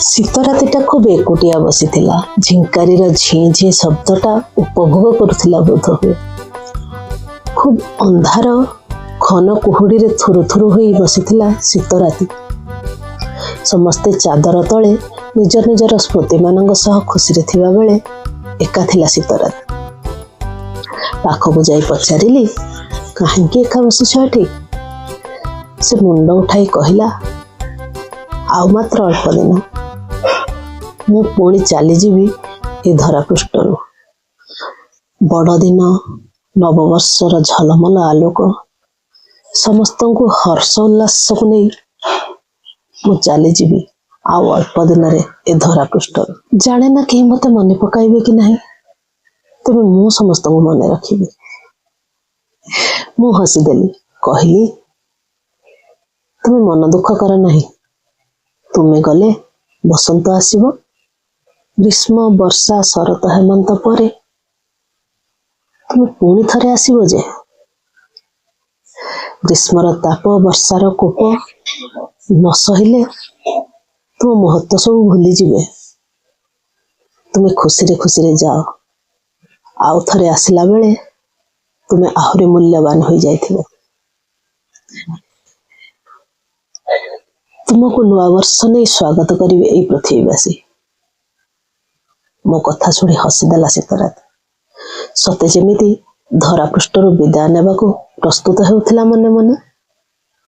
ଶୀତ ରାତିଟା ଖୁବ୍ ଏକୁଟିଆ ବସିଥିଲା। ଝିଙ୍କାରିର ଝିଁ ଝିଁ ଶବ୍ଦଟା ଉପଭୋଗ କରୁଥିଲା ବୋଧହୁଏ। ଖୁବ୍ ଅନ୍ଧାର ଘନ କୁହୁଡ଼ିରେ ଥୁରୁ ଥୁରୁ ହୋଇ ବସିଥିଲା ଶୀତ ରାତି। ସମସ୍ତେ ଚାଦର ତଳେ ନିଜ ନିଜର ସ୍ମୃତିମାନଙ୍କ ସହ ଖୁସିରେ ଥିବାବେଳେ ଏକା ଥିଲା ଶୀତ ରାତି। ପାଖକୁ ଯାଇ ପଚାରିଲି, କାହିଁକି ଏକା ବସିଛ ଏଠି? ସେ ମୁଣ୍ଡ ଉଠାଇ କହିଲା, ଆଉ ମାତ୍ର ଅଳ୍ପ ଦିନ, ମୁଁ ପୁଣି ଚାଲିଯିବି ଏ ଧରାପୃଷ୍ଠରୁ। ବଡ଼ଦିନ, ନବବର୍ଷର ଝଲମଲ ଆଲୋକ, ସମସ୍ତଙ୍କୁ ହର୍ଷ ଉଲ୍ଲାସକୁ ନେଇ ମୁଁ ଚାଲିଯିବି ଆଉ ଅଳ୍ପ ଦିନରେ ଏ ଧରାପୃଷ୍ଠରୁ। ଜାଣେ ନା କେହି ମୋତେ ମନେ ପକାଇବେ କି ନାହିଁ, ତେବେ ମୁଁ ସମସ୍ତଙ୍କୁ ମନେ ରଖିବି। ମୁଁ ହସିଦେଲି, କହିଲି, ତୁମେ ମନ ଦୁଃଖ କର ନାହିଁ। ତୁମେ ଗଲେ ବସନ୍ତ ଆସିବ। ଗ୍ରୀଷ୍ମ, ବର୍ଷା, ଶରତ, ହେମନ୍ତ ପରେ ତୁମେ ପୁଣି ଥରେ ଆସିବ ଯେ। ଗ୍ରୀଷ୍ମର ତାପ, ବର୍ଷାର କୋପ ନ ସହିଲେ ତୁମ ମହତ୍ଵ ସବୁ ଭୁଲିଯିବେ। ତୁମେ ଖୁସିରେ ଖୁସିରେ ଯାଅ। ଆଉ ଥରେ ଆସିଲା ବେଳେ ତୁମେ ଆହୁରି ମୂଲ୍ୟବାନ ହୋଇଯାଇଥିବ। ତୁମକୁ ନୂଆବର୍ଷ ନେଇ ସ୍ୱାଗତ କରିବେ ଏଇ ପୃଥିବୀବାସୀ। ମୋ କଥା ଶୁଣି ହସିଦେଲା ଶୀତରାତି। ସତେ ଯେମିତି ଧରାପୃଷ୍ଠରୁ ବିଦାୟ ନେବାକୁ ପ୍ରସ୍ତୁତ ହେଉଥିଲା ମନେ ମନେ।